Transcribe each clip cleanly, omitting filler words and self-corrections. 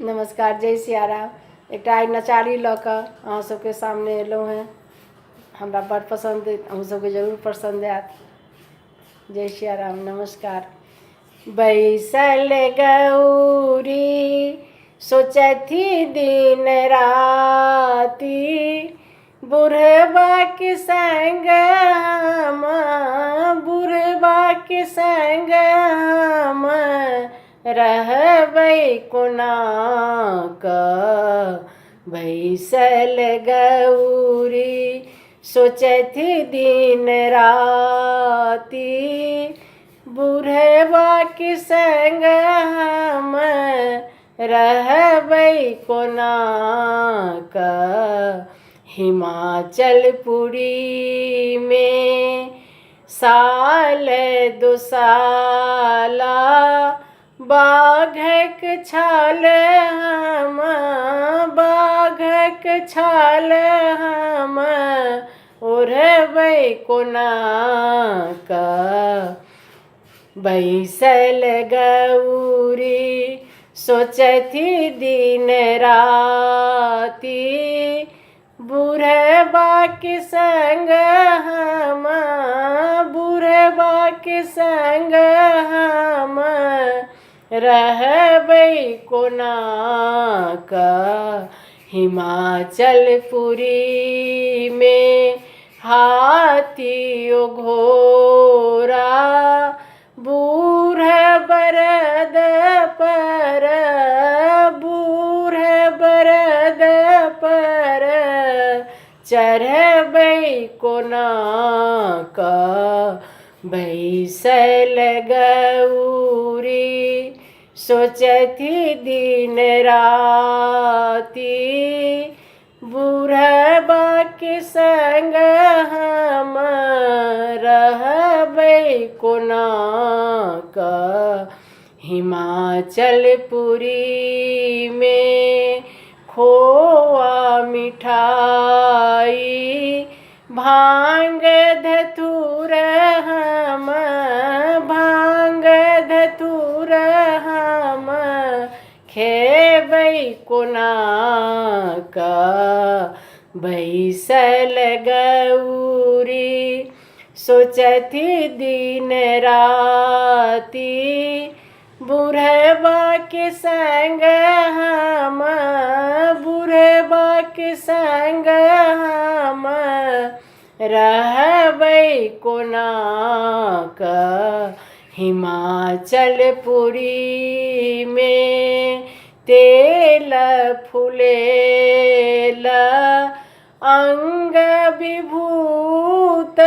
नमस्कार, जय सियाराम। एकटा आइ नचारी लऽ कऽ अहाँ सबके सामने एलहुँ हेँ। हमरा बड़ पसन्द अइ, अहूँ सबके जरूर पसन्द आयत। जय सियाराम, नमस्कार। बैसल गौरी सोचथि दिन राति, बुढ़बाके संग हम, बुढ़बाके संग हम रहबै कोना कऽ। बैसल गौरी सोचथि दिन राति, बुढ़बाके संग हम रहबै कोना कऽ। हिमाचलपुरीमे साल दुसाला, बाघक छाल हम, बाघक छाल हम ओढ़बै कोना कऽ। बैसल गौरी सोचथि दिन राति, बुढ़बाके संग हम, बुढ़बाके संग हम रहबै कोना कऽ। हिमाचलपुरीमे हाथी ओ घोड़ा, बूढ़ बरद पर, बूढ़ बरद पर चढ़बै कोना कऽ। बैसल गौरी सोचथि दिन राति, बुढ़बाके संग हम रहबै कोना कऽ। हिमाचलपुरीमे खोआ मिठाइ, भाङ्ग धतूर हम, भाङ्ग धतूर हम खेबै कोना कऽ। बैसल गौरी सोचथि दिन राति, बुढ़बाके संग हम, बुढ़बाके संग हम रहबै कोना कऽ। हिमाचलपुरीमे तेल फुलेल, अङ्ग विभूत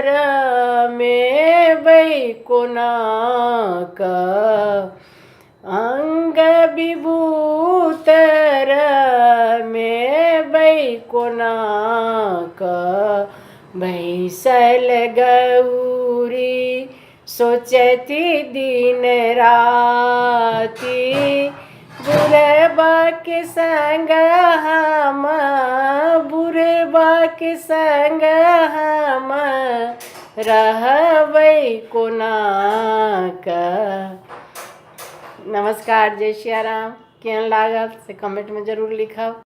रमेबै कोना कऽ। अङ्ग विभूत रमेबै कोना कऽ। बैसल गौरी सोचथि दिन राति, बुढ़बाके संग हम, बुढ़बाके संग हम रहबै कोना कऽ। नमस्कार, जय सियाराम। केहन लागल से कमेंटमे जरूर लिखब।